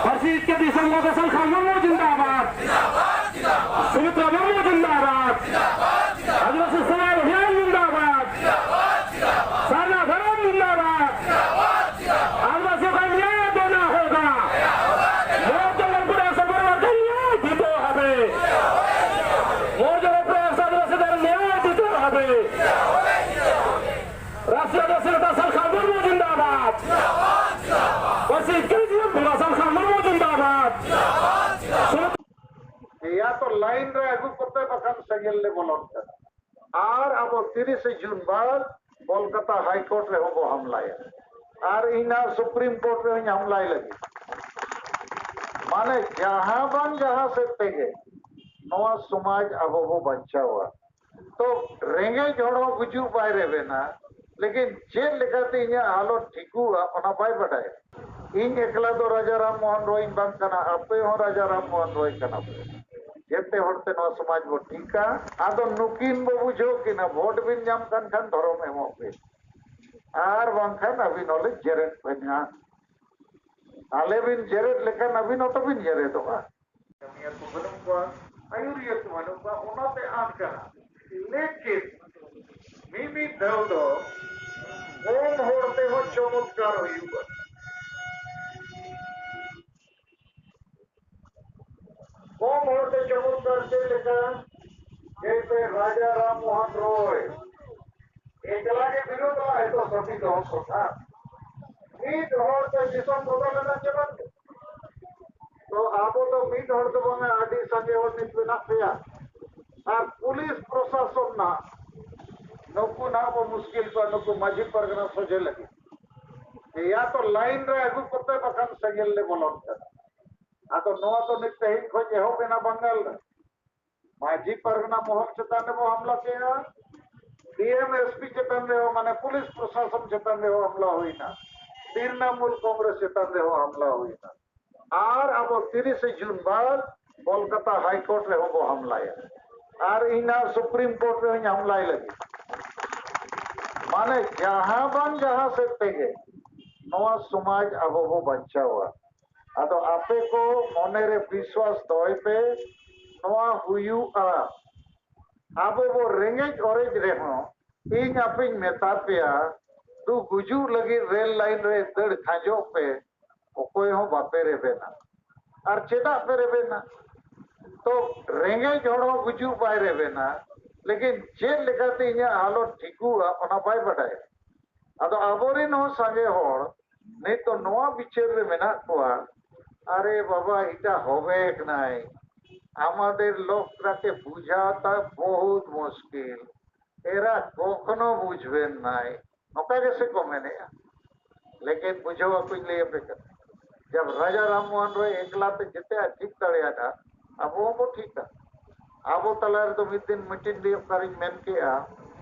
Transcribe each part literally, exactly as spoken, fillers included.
ᱯᱟᱹᱨᱥᱤ ᱡᱤᱛᱠᱟᱹᱨ ᱫᱤᱥᱚᱢ ᱜᱚᱢᱠᱮ ᱥᱟᱞᱠᱷᱟᱱ ᱢᱩᱨᱢᱩ ᱡᱤᱱᱫᱟᱵᱟᱫ᱾ ᱥᱩᱢᱤᱛᱨᱟ ᱢᱩᱨᱢᱩ ᱡᱤᱱᱫᱟᱵᱟᱫ᱾ ᱟᱹᱫᱤᱵᱟᱹᱥᱤ ᱥᱚᱢᱟᱡᱽ ᱚᱵᱷᱤᱭᱟᱱ ᱡᱤᱱᱫᱟᱵᱟᱫ᱾ ᱥᱟᱨᱱᱟ ᱫᱷᱚᱨᱚᱢ ᱡᱤᱱᱫᱟᱵᱟᱫ᱾ ᱟᱹᱫᱤᱵᱟᱹᱥᱤ ᱠᱚ ᱱᱭᱟᱭ ᱫᱮᱱᱟ ᱦᱳᱜᱟ᱾ ᱢᱚᱨ ᱡᱚᱝᱜᱚᱞ ᱯᱩᱨᱟ ᱥᱚᱵᱚᱨ ᱠᱟ ᱱᱭᱟᱭ ᱫᱤᱛᱮ ᱦᱚᱵᱮ᱾ ᱢᱚᱨ ᱡᱚᱝᱜᱚᱞ ᱯᱩᱨᱟ ᱟᱹᱫᱤᱵᱟᱹᱥᱤ ᱫᱚ ᱱᱭᱟᱭ ᱫᱤᱛᱮ ᱦᱚᱵᱮ᱾ ᱨᱟᱥᱴᱨᱤᱭᱚ ᱟᱹᱫᱤᱵᱟᱹᱥᱤ ᱱᱮᱛᱟ ᱥᱟᱞᱠᱷᱟᱱ ᱢᱩᱨᱢᱩ ᱡᱤᱱᱫᱟᱵᱟᱫ᱾ ᱯᱟᱹᱨᱥᱤ ᱡᱤᱛᱠᱟᱹᱨ ᱫᱤᱥᱚᱢ ᱵᱚᱸᱜᱟ ᱥᱟᱞᱠᱷᱟᱱ ᱢᱩᱨᱢᱩ ᱡᱤᱱᱫᱟᱵᱟᱫ᱾ ᱥᱩᱢᱤᱛᱨᱟ ᱭᱟ ᱛᱚ ᱞᱟᱭᱤᱱ ᱨᱮ ᱟᱹᱜᱩ ᱠᱚᱯᱮ, ᱵᱟᱠᱷᱟᱱ ᱥᱮᱸᱜᱮᱞ ᱞᱮ ᱵᱚᱞᱚᱱ ᱠᱟᱱᱟ᱾ ᱟᱨ ᱟᱵᱚ ᱛᱤᱨᱤᱥᱮ ᱡᱩᱱ ᱵᱟᱫ ᱠᱳᱞᱠᱟᱛᱟ ᱦᱟᱭ ᱠᱳᱨᱴ ᱨᱮᱦᱚᱸ ᱵᱚ ᱦᱟᱢᱞᱟᱭᱟ᱾ ᱟᱨ ᱤᱧ ᱱᱟᱜ ᱥᱩᱯᱨᱤᱢ ᱠᱳᱨᱴ ᱨᱮᱦᱚᱸᱧ ᱦᱟᱢᱞᱟᱭ ᱞᱟᱹᱜᱤᱫ᱾ ᱢᱟᱱᱮ ᱡᱟᱦᱟᱸ ᱵᱟᱝ ᱡᱟᱦᱟᱸ ᱥᱮᱫ ᱛᱮᱜᱮ ᱱᱚᱣᱟ ᱥᱚᱢᱟᱡᱽ ᱟᱵᱚ ᱵᱚ ᱵᱟᱧᱪᱟᱣᱟ᱾ ᱛᱚ ᱨᱮᱸᱜᱮᱡ ᱦᱚᱲ ᱦᱚᱸ ᱜᱩᱡᱩᱜ ᱵᱟᱭ ᱨᱮᱵᱮᱱᱟ, ᱞᱮᱠᱤᱱ ᱪᱮᱫ ᱞᱮᱠᱟᱛᱮ ᱤᱧᱟᱹᱜ ᱦᱟᱞᱚᱛ ᱴᱷᱤᱠᱩᱜᱼᱟ ᱚᱱᱟ ᱵᱟᱭ ᱵᱟᱰᱟᱭᱟ᱾ ᱤᱧ ᱮᱠᱞᱟ ᱫᱚ ᱨᱟᱡᱟ ᱨᱟᱢ ᱢᱳᱦᱚᱱ ᱨᱚᱭ ᱤᱧ ᱵᱟᱝ ᱠᱟᱱᱟ, ᱟᱯᱮ ᱦᱚᱸ ᱨᱟᱡᱟ ᱨᱟᱢ ᱢᱳᱦᱚᱱ ᱨᱚᱭ ᱠᱟᱱᱟ ᱯᱮ᱾ ᱡᱮᱛᱮ ᱦᱚᱲᱛᱮ ᱱᱚᱣᱟ ᱥᱚᱢᱟᱡᱽ ᱵᱚ ᱴᱷᱤᱠᱟ᱾ ᱟᱫᱚ ᱱᱩᱠᱤᱱ ᱵᱚ ᱵᱩᱡᱷᱟᱹᱣ ᱠᱤᱱᱟ, ᱵᱷᱳᱴ ᱵᱤᱱ ᱧᱟᱢ ᱠᱟᱱ ᱠᱷᱟᱱ ᱫᱷᱚᱨᱚᱢ ᱮᱢᱚᱜ ᱵᱤᱱ, ᱟᱨ ᱵᱟᱝᱠᱷᱟᱱ ᱟᱹᱵᱤᱱ ᱦᱚᱸᱞᱮ ᱡᱮᱨᱮᱫ ᱵᱮᱱᱟ᱾ ᱟᱞᱮ ᱵᱤᱱ ᱡᱮᱨᱮᱫ ᱞᱮᱠᱷᱟᱱ ᱟᱹᱵᱤᱱ ᱦᱚᱸᱛᱚ ᱵᱤᱱ ᱡᱮᱨᱮᱫᱚᱜᱼᱟ᱾ ᱠᱟᱹᱢᱤᱭᱟᱹ ᱠᱚ ᱵᱟᱹᱱᱩᱜ ᱠᱚᱣᱟ, ᱟᱹᱭᱩᱨᱤᱭᱟᱹ ᱠᱚ ᱵᱟᱹᱱᱩᱜ ᱠᱚᱣᱟ, ᱚᱱᱟᱛᱮ ᱟᱫ ᱠᱟᱱᱟ᱾ ᱞᱮᱠᱤᱱ ᱢᱤᱢᱤᱫ ᱫᱷᱟᱣ ᱫᱚ ᱠᱚᱢ ᱦᱚᱲ ᱛᱮᱦᱚᱸ ᱪᱚᱢᱚᱛᱠᱟᱨ ᱦᱩᱭᱩᱜᱼᱟ᱾ ᱠᱚᱢ ᱦᱚᱲ ᱛᱮ ᱪᱚᱢᱚᱛᱠᱟᱨ ᱪᱮᱫ ᱞᱮᱠᱟ? ᱡᱮᱭᱥᱮ ᱨᱟᱡᱟ ᱨᱟᱢ ᱢᱳᱦᱚᱱ ᱨᱚᱭ ᱮᱠᱞᱟ ᱜᱮ ᱵᱤᱨᱳᱫᱷ ᱞᱟᱜᱼᱟᱭ ᱛᱚ ᱥᱚᱛᱤ ᱫᱚᱦᱚ ᱠᱚᱴᱷᱟ᱾ ᱢᱤᱫ ᱦᱚᱲ ᱛᱮ ᱫᱤᱥᱚᱢ ᱵᱚᱫᱚᱞ ᱮᱱᱟ ᱪᱮ ᱵᱟᱝ? ᱛᱚ ᱟᱵᱚ ᱫᱚ ᱢᱤᱫ ᱦᱚᱲ ᱫᱚ ᱵᱟᱝᱟ, ᱟᱹᱰᱤ ᱥᱟᱸᱜᱮ ᱦᱚᱲ ᱱᱤᱛ ᱢᱮᱱᱟᱜ ᱯᱮᱭᱟ᱾ ᱟᱨ ᱯᱩᱞᱤᱥ ᱯᱨᱚᱥᱟᱥᱚᱱ ᱱᱟᱜ ᱱᱩᱠᱩ ᱱᱟᱜ ᱵᱚ ᱢᱩᱥᱠᱤᱞ ᱠᱚᱣᱟ, ᱱᱩᱠᱩ ᱢᱟᱹᱡᱷᱤ ᱯᱟᱨᱜᱟᱱᱟ ᱥᱚᱡᱷᱮ ᱞᱟᱹᱜᱤᱫ᱾ ᱭᱟ ᱛᱚ ᱞᱟᱭᱤᱱ ᱨᱮ ᱟᱹᱜᱩ ᱠᱚᱯᱮ, ᱵᱟᱠᱷᱟᱱ ᱥᱮᱸᱜᱮᱞ ᱞᱮ ᱵᱚᱞᱚᱱ ᱠᱟᱱᱟ᱾ ᱟᱫᱚ ᱱᱚᱣᱟ ᱫᱚ ᱱᱤᱛ ᱛᱮᱦᱮᱧ ᱠᱷᱚᱱ ᱮᱦᱚᱵ ᱮᱱᱟ ᱵᱟᱝᱜᱟᱞ ᱨᱮ᱾ ᱢᱟᱹᱡᱷᱤ ᱯᱟᱨᱜᱟᱱᱟ ᱢᱚᱦᱚᱞ ᱪᱮᱛᱟᱱ ᱨᱮᱵᱚ ᱦᱟᱢᱞᱟ ᱠᱮᱜᱼᱟ, ᱰᱤ ᱮᱢ ᱮᱥ ᱯᱤ ᱪᱮᱛᱟᱱ ᱨᱮᱦᱚᱸ, ᱢᱟᱱᱮ ᱯᱩᱞᱤᱥ ᱯᱨᱚᱥᱟᱥᱚᱱ ᱪᱮᱛᱟᱱ ᱨᱮᱦᱚᱸ ᱦᱟᱢᱞᱟ ᱦᱩᱭᱱᱟ, ᱛᱨᱤᱱᱟᱢᱩᱞ ᱠᱚᱝᱜᱨᱮᱥ ᱪᱮᱛᱟᱱ ᱨᱮᱦᱚᱸ ᱦᱟᱢᱞᱟ ᱦᱩᱭᱱᱟ᱾ ᱟᱨ ᱟᱵᱚ ᱛᱤᱨᱤᱥᱮ ᱡᱩᱱ ᱵᱟᱫ ᱠᱳᱞᱠᱟᱛᱟ ᱦᱟᱭ ᱠᱳᱨᱴ ᱨᱮᱦᱚᱸ ᱵᱚ ᱦᱟᱢᱞᱟᱭᱟ᱾ ᱟᱨ ᱤᱧ ᱱᱟᱜ ᱥᱩᱯᱨᱤᱢ ᱠᱳᱨᱴ ᱨᱮᱦᱚᱸᱧ ᱦᱟᱢᱞᱟᱭ ᱞᱟᱹᱜᱤᱫ᱾ ᱢᱟᱱᱮ ᱡᱟᱦᱟᱸ ᱵᱟᱝ ᱡᱟᱦᱟᱸ ᱥᱮᱫ ᱛᱮᱜᱮ ᱱᱚᱣᱟ ᱥᱚᱢᱟᱡᱽ ᱟᱵᱚ ᱵᱚ ᱵᱟᱧᱪᱟᱣᱟ᱾ ᱟᱫᱚ ᱟᱯᱮ ᱠᱚ ᱢᱚᱱᱮᱨᱮ ᱵᱤᱥᱣᱟᱥ ᱫᱚᱦᱚᱭ ᱯᱮ, ᱱᱚᱣᱟ ᱦᱩᱭᱩᱜᱼᱟ᱾ ᱟᱵᱚ ᱵᱚ ᱨᱮᱸᱜᱮᱡ ᱚᱨᱮᱡ ᱨᱮᱦᱚᱸ, ᱤᱧ ᱟᱯᱮᱧ ᱢᱮᱛᱟ ᱯᱮᱭᱟ, ᱫᱩ ᱜᱩᱡᱩᱜ ᱞᱟᱹᱜᱤᱫ ᱨᱮᱞ ᱞᱟᱭᱤᱱ ᱨᱮ ᱫᱟᱹᱲ ᱠᱷᱟᱸᱡᱚᱜ ᱯᱮ, ᱚᱠᱚᱭ ᱦᱚᱸ ᱵᱟᱯᱮ ᱨᱮᱵᱮᱱᱟ᱾ ᱟᱨ ᱪᱮᱫᱟᱜ ᱯᱮ ᱨᱮᱵᱮᱱᱟ? ᱛᱚ, ᱨᱮᱸᱜᱮᱡ ᱦᱚᱲ ᱦᱚᱸ ᱜᱩᱡᱩᱜ ᱵᱟᱭ ᱨᱮᱵᱮᱱᱟ, ᱞᱮᱠᱤᱱ ᱪᱮᱫ ᱞᱮᱠᱟᱛᱮ ᱤᱧᱟᱹᱜ ᱦᱟᱞᱚᱛ ᱴᱷᱤᱠᱩᱜᱼᱟ, ᱚᱱᱟ ᱵᱟᱭ ᱵᱟᱰᱟᱭᱟ᱾ ᱟᱫᱚ ᱟᱵᱚᱨᱮᱱ ᱦᱚᱸ ᱥᱟᱸᱜᱮ ᱦᱚᱲ ᱱᱤᱛ ᱫᱚ ᱱᱚᱣᱟ ᱵᱤᱪᱟᱹᱨ ᱨᱮ ᱢᱮᱱᱟᱜ ᱠᱚᱣᱟ, "ᱟᱨᱮ ᱵᱟᱵᱟ, এটা হবে কি নাই, আমাদের লোকটাকে বোঝাটা বহুত মুশকিল, এরা কখনো বুঝবেন নাই", ᱱᱚᱝᱠᱟ ᱜᱮᱥᱮ ᱠᱚ ᱢᱮᱱᱮᱜᱼᱟ᱾ ᱞᱮᱠᱤᱱ ᱵᱩᱡᱷᱟᱹᱣ ᱟᱠᱚᱧ ᱞᱟᱹᱭ ᱟᱯᱮ ᱠᱟᱱᱟ, ᱡᱟᱵ ᱨᱟᱡᱟ ᱨᱟᱢ ᱢᱳᱦᱚᱱ ᱨᱚᱭ ᱮᱠᱞᱟ ᱛᱮ ᱡᱮᱛᱮᱭᱟᱜ ᱴᱷᱤᱠ ᱫᱟᱲᱮᱭᱟᱫᱟ, ᱟᱵᱚ ᱦᱚᱸᱵᱚ ᱴᱷᱤᱠᱟ᱾ ᱟᱵᱚ ᱛᱟᱞᱟ ᱨᱮᱫᱚ ᱢᱤᱫ ᱫᱤᱱ ᱢᱤᱴᱤᱝ ᱨᱮ ᱚᱠᱟᱨᱤᱧ ᱢᱮᱱ ᱠᱮᱜᱼᱟ,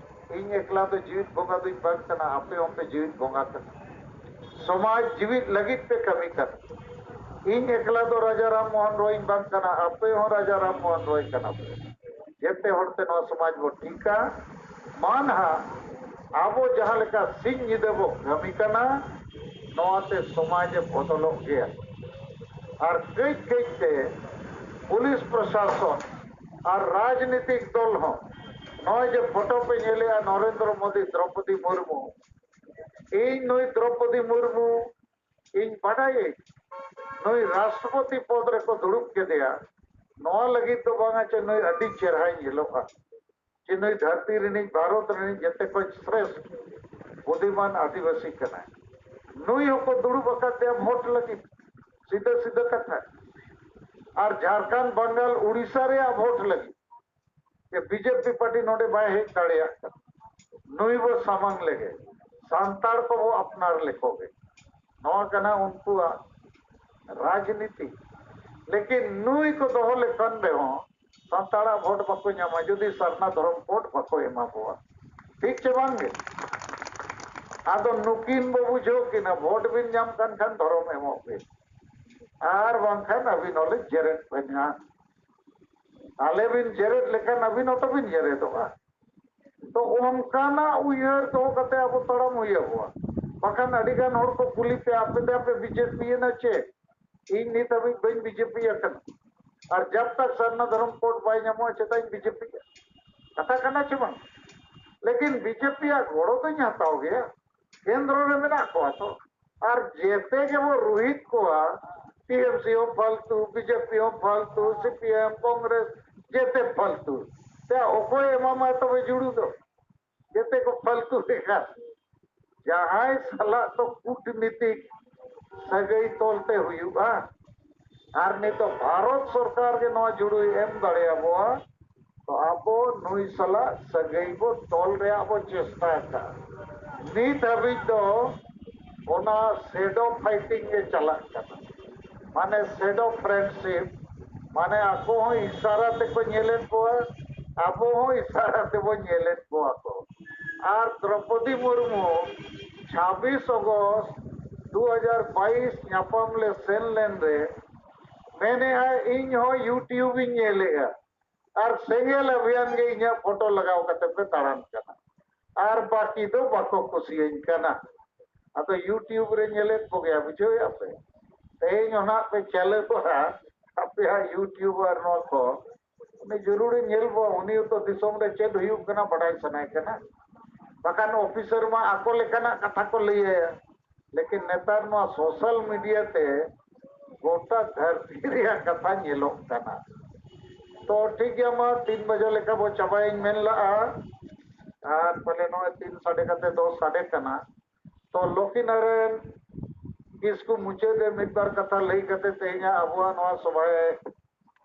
ᱤᱧ ᱮᱠᱞᱟ ᱫᱚ ᱡᱤᱣᱤᱫ ᱵᱚᱸᱜᱟ ᱫᱚᱧ ᱵᱟᱝ ᱠᱟᱱᱟ, ᱟᱯᱮ ᱦᱚᱸᱯᱮ ᱡᱤᱣᱤᱫ ᱵᱚᱸᱜᱟ ᱠᱟᱱᱟ᱾ ᱥᱚᱢᱟᱡᱽ ᱡᱤᱣᱤᱫ ᱞᱟᱹᱜᱤᱫ ᱯᱮ ᱠᱟᱹᱢᱤ ᱠᱟᱱᱟ᱾ ᱤᱧ ᱮᱠᱞᱟ ᱫᱚ ᱨᱟᱡᱟ ᱨᱟᱢ ᱢᱳᱦᱚᱱ ᱨᱚᱭ ᱤᱧ ᱵᱟᱝ ᱠᱟᱱᱟ, ᱟᱯᱮ ᱦᱚᱸ ᱨᱟᱡᱟ ᱨᱟᱢ ᱢᱳᱦᱚᱱ ᱨᱚᱭ ᱠᱟᱱᱟ ᱯᱮ᱾ ᱡᱮᱛᱮ ᱦᱚᱲᱛᱮ ᱱᱚᱣᱟ ᱥᱚᱢᱟᱡᱽ ᱵᱚ ᱴᱷᱤᱠᱟ᱾ ᱢᱟ ᱱᱟᱦᱟᱜ ᱟᱵᱚ ᱡᱟᱦᱟᱸ ᱞᱮᱠᱟ ᱥᱤᱧ ᱧᱤᱫᱟᱹ ᱵᱚ ᱠᱟᱹᱢᱤ ᱠᱟᱱᱟ, ᱱᱚᱣᱟᱛᱮ ᱥᱚᱢᱟᱡᱽ ᱮ ᱵᱚᱫᱚᱞᱚᱜ ᱜᱮᱭᱟ᱾ ᱟᱨ ᱠᱟᱹᱡ ᱠᱟᱹᱡ ᱛᱮ ᱯᱩᱞᱤᱥ ᱯᱨᱚᱥᱟᱥᱚᱱ ᱟᱨ ᱨᱟᱡᱽᱱᱤᱛᱤᱠ ᱫᱚᱞ ᱦᱚᱸ, ᱱᱚᱜᱼᱚᱭ ᱡᱮ ᱯᱷᱳᱴᱳ ᱯᱮ ᱧᱮᱞᱮᱜᱼᱟ, ᱱᱚᱨᱮᱱᱫᱨᱚ ᱢᱳᱫᱤ, ᱫᱨᱚᱯᱚᱫᱤ ᱢᱩᱨᱢᱩ, ᱤᱧ ᱱᱩᱭ ᱫᱨᱚᱯᱚᱫᱤ ᱢᱩᱨᱢᱩ ᱤᱧ ᱵᱟᱰᱟᱭᱟᱹᱧ, ᱱᱩᱭ ᱨᱟᱥᱴᱨᱚᱯᱚᱛᱤ ᱯᱚᱫ ᱨᱮᱠᱚ ᱫᱩᱲᱩᱵ ᱠᱮᱫᱮᱭᱟ, ᱱᱚᱣᱟ ᱞᱟᱹᱜᱤᱫ ᱫᱚ ᱵᱟᱝᱟ ᱪᱮ ᱱᱩᱭ ᱟᱹᱰᱤ ᱪᱮᱦᱨᱟᱭ ᱧᱮᱞᱚᱜᱼᱟ, ᱪᱮ ᱱᱩᱭ ᱫᱷᱟᱹᱨᱛᱤ ᱨᱤᱱᱤᱡ, ᱵᱷᱟᱨᱚᱛ ᱨᱤᱱᱤᱡ ᱡᱮᱛᱮ ᱠᱷᱚᱱ ᱥᱨᱮᱥᱴ ᱵᱩᱫᱷᱤᱢᱟᱱ ᱟᱹᱫᱤᱵᱟᱹᱥᱤ ᱠᱟᱱᱟᱭ᱾ ᱱᱩᱭ ᱦᱚᱸᱠᱚ ᱫᱩᱲᱩᱵ ᱟᱠᱟᱫᱮᱭᱟ ᱵᱷᱳᱴ ᱞᱟᱹᱜᱤᱫ, ᱥᱤᱫᱷᱟᱹ ᱥᱤᱫᱷᱟᱹ ᱠᱟᱛᱷᱟ᱾ ᱟᱨ ᱡᱷᱟᱲᱠᱷᱚᱸᱰ, ᱵᱟᱝᱜᱟᱞ, ᱩᱲᱤᱥᱥᱟ ᱨᱮᱭᱟᱜ ᱵᱷᱳᱴ ᱞᱟᱹᱜᱤᱫ ᱡᱮ ᱵᱤᱡᱮᱯᱤ ᱯᱟᱨᱴᱤ ᱱᱚᱰᱮ ᱵᱟᱭ ᱦᱮᱡ ᱫᱟᱲᱮᱭᱟᱜ ᱠᱟᱱᱟ, ᱱᱩᱭ ᱵᱚ ᱥᱟᱢᱟᱝ ᱞᱮᱜᱮ, ᱥᱟᱱᱛᱟᱲ ᱠᱚᱵᱚ ᱟᱯᱱᱟᱨ ᱞᱮᱠᱚ ᱜᱮ᱾ ᱱᱚᱣᱟ ᱠᱟᱱᱟ ᱩᱱᱠᱩᱣᱟᱜ ᱨᱟᱡᱽᱱᱤᱛᱤ᱾ ᱞᱮᱠᱤᱱ ᱱᱩᱭ ᱠᱚ ᱫᱚᱦᱚ ᱞᱮᱠᱷᱟᱱ ᱨᱮᱦᱚᱸ ᱥᱟᱱᱛᱟᱲᱟᱜ ᱵᱷᱳᱴ ᱵᱟᱠᱚ ᱧᱟᱢᱟ, ᱡᱩᱫᱤ ᱥᱟᱨᱱᱟ ᱫᱷᱚᱨᱚᱢ ᱠᱳᱰ ᱵᱟᱠᱚ ᱮᱢᱟ ᱠᱚᱣᱟ᱾ ᱴᱷᱤᱠ ᱪᱮ ᱵᱟᱝ ᱜᱮ? ᱟᱫᱚ ᱱᱩᱠᱤᱱ ᱵᱚ ᱵᱩᱡᱷᱟᱹᱣ ᱠᱤᱱᱟ, ᱵᱷᱳᱴ ᱵᱤᱱ ᱧᱟᱢ ᱠᱟᱱ ᱠᱷᱟᱱ ᱫᱷᱚᱨᱚᱢ ᱮᱢᱚᱜ ᱵᱤᱱ, ᱟᱨ ᱵᱟᱝᱠᱷᱟᱱ ᱟᱹᱵᱤᱱ ᱦᱚᱸᱞᱮ ᱡᱮᱨᱮᱫ ᱵᱮᱱᱟ᱾ ᱟᱞᱮ ᱵᱤᱱ ᱡᱮᱨᱮᱫ ᱞᱮᱠᱷᱟᱱ ᱟᱹᱵᱤᱱ ᱦᱚᱸᱛᱚ ᱵᱤᱱ ᱡᱮᱨᱮᱫᱚᱜᱼᱟ᱾ ᱛᱚ ᱚᱱᱠᱟᱱᱟᱜ ᱩᱭᱦᱟᱹᱨ ᱫᱚᱦᱚ ᱠᱟᱛᱮ ᱟᱵᱚ ᱛᱟᱲᱟᱢ ᱦᱩᱭ ᱟᱵᱚᱣᱟ᱾ ᱵᱟᱠᱷᱟᱱ ᱟᱹᱰᱤ ᱜᱟᱱ ᱦᱚᱲ ᱠᱚ ᱠᱩᱞᱤ ᱯᱮ, "ᱟᱯᱮ ᱫᱚ ᱟᱯᱮ ᱵᱤᱡᱮᱯᱤ ᱮᱱᱟ ᱪᱮᱫ?" ᱤᱧ ᱱᱤᱛ ᱦᱟᱹᱵᱤᱡ ᱵᱟᱹᱧ ᱵᱤᱡᱮᱯᱤ ᱟᱠᱟᱱᱟ᱾ ᱟᱨ ᱡᱟᱵ ᱛᱟᱠ ᱥᱟᱨᱱᱟ ᱫᱷᱚᱨᱚᱢ ᱠᱳᱰ ᱵᱟᱭ ᱧᱟᱢᱚᱜᱼᱟ, ᱪᱮᱫᱟᱜ ᱤᱧ ᱵᱤᱡᱮᱯᱤᱜᱼᱟ? ᱠᱟᱛᱷᱟ ᱠᱟᱱᱟ ᱪᱮ ᱵᱟᱝ? ᱞᱮᱠᱤᱱ ᱵᱤᱡᱮᱯᱤᱭᱟᱜ ᱜᱚᱲᱚ ᱫᱚᱧ ᱦᱟᱛᱟᱣ ᱜᱮᱭᱟ, ᱠᱮᱱᱫᱨᱚ ᱨᱮ ᱢᱮᱱᱟᱜ ᱠᱚᱣᱟ ᱛᱚ᱾ ᱟᱨ ᱡᱮᱛᱮ ᱜᱮᱵᱚ ᱨᱩᱦᱤᱛ ᱠᱚᱣᱟ, ᱴᱤᱮᱢᱥᱤ ᱦᱚᱸ ᱯᱷᱟᱞᱛᱩ, ᱵᱤᱡᱮᱯᱤ ᱦᱚᱸ ᱯᱷᱟᱞᱛᱩ, ᱥᱤᱯᱤᱮᱢ, ᱠᱚᱝᱜᱨᱮᱥ, ᱡᱮᱛᱮ ᱯᱷᱟᱞᱛᱩ᱾ ᱛᱮ ᱚᱠᱚᱭ ᱮᱢᱟᱢᱟᱭ ᱛᱚᱵᱮ ᱡᱩᱲᱩ ᱫᱚ? ᱡᱮᱛᱮ ᱠᱚ ᱯᱷᱟᱞᱛᱩ ᱵᱮᱠᱟᱨ᱾ ᱡᱟᱦᱟᱸᱭ ᱥᱟᱞᱟᱜ ᱫᱚ ᱠᱩᱴᱱᱤᱛᱤᱠ ᱥᱟᱹᱜᱟᱹᱭ ᱛᱚᱞ ᱛᱮ ᱦᱩᱭᱩᱜᱼᱟ᱾ ᱟᱨ ᱱᱤᱛᱚᱜ ᱵᱷᱟᱨᱚᱛ ᱥᱚᱨᱠᱟᱨ ᱜᱮ ᱱᱚᱣᱟ ᱡᱩᱲᱩᱭ ᱮᱢ ᱫᱟᱲᱮᱭᱟᱵᱚᱣᱟ, ᱛᱚ ᱟᱵᱚ ᱱᱩᱭ ᱥᱟᱞᱟᱜ ᱥᱟᱹᱜᱟᱹᱭ ᱵᱚ ᱛᱚᱞ ᱨᱮᱭᱟᱜ ᱵᱚ ᱪᱮᱥᱴᱟ ᱠᱟᱜᱼᱟ᱾ ᱱᱤᱛ ᱦᱟᱹᱵᱤᱡ ᱫᱚ ᱚᱱᱟ ᱥᱮᱰᱳ ᱯᱷᱟᱭᱴᱤᱝ ᱜᱮ ᱪᱟᱞᱟᱜ ᱠᱟᱱᱟ, ᱢᱟᱱᱮ ᱥᱮᱰᱳ ᱯᱷᱨᱮᱱᱰᱥᱤᱯ, ᱢᱟᱱᱮ ᱟᱠᱚ ᱦᱚᱸ ᱤᱥᱟᱨᱟ ᱛᱮᱠᱚ ᱧᱮᱞᱮᱫ ᱠᱚᱣᱟ, ᱟᱵᱚ ᱦᱚᱸ ᱤᱥᱟᱨᱟ ᱛᱮᱵᱚ ᱧᱮᱞᱮᱫ ᱠᱚᱣᱟ ᱠᱚ᱾ ᱟᱨ ᱫᱨᱚᱯᱚᱫᱤ ᱢᱩᱨᱢᱩ ᱪᱷᱟᱵᱵᱤᱥ ᱚᱜᱚᱥᱴ ᱫᱩ ᱦᱟᱡᱟᱨ ᱵᱟᱭᱤᱥ ᱧᱟᱯᱟᱢ ᱞᱮ ᱥᱮᱱ ᱞᱮᱱ ᱨᱮ ᱢᱮᱱᱮᱜᱼᱟᱭ, "ᱤᱧ ᱦᱚᱸ YouTube ᱤᱧ ᱧᱮᱞᱮᱜᱼᱟ, ᱟᱨ ᱥᱮᱸᱜᱮᱞ ᱚᱵᱷᱤᱭᱟᱱ ᱜᱮ ᱤᱧᱟᱹᱜ ᱯᱷᱳᱴᱳ ᱞᱟᱜᱟᱣ ᱠᱟᱛᱮ ᱯᱮ ᱫᱟᱬᱟᱱ ᱠᱟᱱᱟ, ᱟᱨ ᱵᱟᱹᱠᱤ ᱫᱚ ᱵᱟᱠᱚ ᱠᱩᱥᱤᱭᱟᱹᱧ ᱠᱟᱱᱟ᱾" ᱟᱫᱚ YouTube ᱨᱮ ᱧᱮᱞᱮᱫ ᱠᱚᱜᱮᱭᱟ, ᱵᱩᱡᱷᱟᱹᱣᱮᱫᱼᱟ ᱯᱮ? ᱛᱮᱦᱮᱧ ᱦᱚᱸ ᱱᱟᱜ ᱯᱮ ᱪᱟᱹᱞᱩ ᱠᱚᱜᱼᱟ ᱟᱯᱮᱭᱟᱜ YouTube ᱟᱨ ᱱᱚᱣᱟ ᱠᱚ, ᱩᱱᱤ ᱡᱚᱨᱩᱨᱮ ᱧᱮᱞ ᱠᱚᱣᱟ, ᱩᱱᱤ ᱦᱚᱸᱛᱚ ᱫᱤᱥᱚᱢ ᱨᱮ ᱪᱮᱫ ᱦᱩᱭᱩᱜ ᱠᱟᱱᱟ ᱵᱟᱰᱟᱭ ᱥᱟᱱᱟᱭ ᱠᱟᱱᱟ᱾ ᱵᱟᱠᱷᱟᱱ ᱚᱯᱷᱤᱥᱟᱨ ᱢᱟ ᱟᱠᱚ ᱞᱮᱠᱟᱱᱟᱜ ᱠᱟᱛᱷᱟ ᱠᱚ ᱞᱟᱹᱭ ᱟᱭᱟ, ᱞᱮᱠᱤᱱ ᱱᱮᱛᱟᱨ ᱱᱚᱣᱟ ᱥᱳᱥᱟᱞ ᱢᱤᱰᱤᱭᱟ ᱛᱮ ᱜᱚᱴᱟ ᱫᱷᱟᱹᱨᱛᱤ ᱨᱮᱭᱟᱜ ᱠᱟᱛᱷᱟ ᱧᱮᱞᱚᱜ ᱠᱟᱱᱟ᱾ ᱛᱚ ᱴᱷᱤᱠ ᱜᱮᱭᱟ, ᱢᱟ ᱛᱤᱱ ᱵᱟᱡᱮ ᱞᱮᱠᱟ ᱵᱚ ᱪᱟᱵᱟᱭᱟᱹᱧ ᱢᱮᱱ ᱞᱟᱜᱼᱟ, ᱟᱨ ᱯᱟᱞᱮ ᱱᱚᱜᱼᱚᱭ ᱛᱤᱱ ᱥᱟᱰᱮ ᱠᱟᱛᱮ ᱫᱚᱥ ᱥᱟᱰᱮ ᱠᱟᱱᱟ᱾ ᱛᱚ ᱞᱚᱠᱤ ᱱᱟᱨᱟᱭᱚᱱ ᱠᱤᱥᱠᱩ ᱢᱩᱪᱟᱹᱫ ᱨᱮ ᱢᱤᱫ ᱵᱟᱨ ᱠᱟᱛᱷᱟ ᱞᱟᱹᱭ ᱠᱟᱛᱮ ᱛᱮᱦᱮᱧᱟᱜ ᱟᱵᱚᱣᱟᱜ ᱱᱚᱣᱟ ᱥᱚᱵᱷᱟᱭ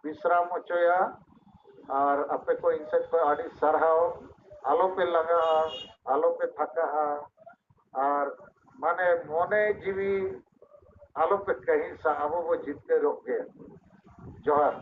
ᱵᱤᱥᱨᱟᱢ ᱦᱚᱪᱚᱭᱟ᱾ ᱟᱨ ᱟᱯᱮ ᱠᱚ ᱤᱧ ᱥᱮᱫ ᱠᱷᱚᱱ ᱟᱹᱰᱤ ᱥᱟᱨᱦᱟᱣ᱾ ᱟᱞᱚᱯᱮ ᱞᱟᱸᱜᱟᱜᱼᱟ, ᱟᱞᱚᱯᱮ ᱛᱷᱟᱠᱟᱜᱼᱟ, ᱟᱨ ᱢᱟᱱᱮ ᱢᱚᱱᱮ ᱡᱤᱣᱤ ᱟᱞᱚᱯᱮ ᱠᱟᱹᱦᱤᱥᱟ, ᱟᱵᱚ ᱵᱚ ᱡᱤᱛᱠᱟᱹᱨᱚᱜ ᱜᱮ᱾ ᱡᱚᱦᱟᱨ᱾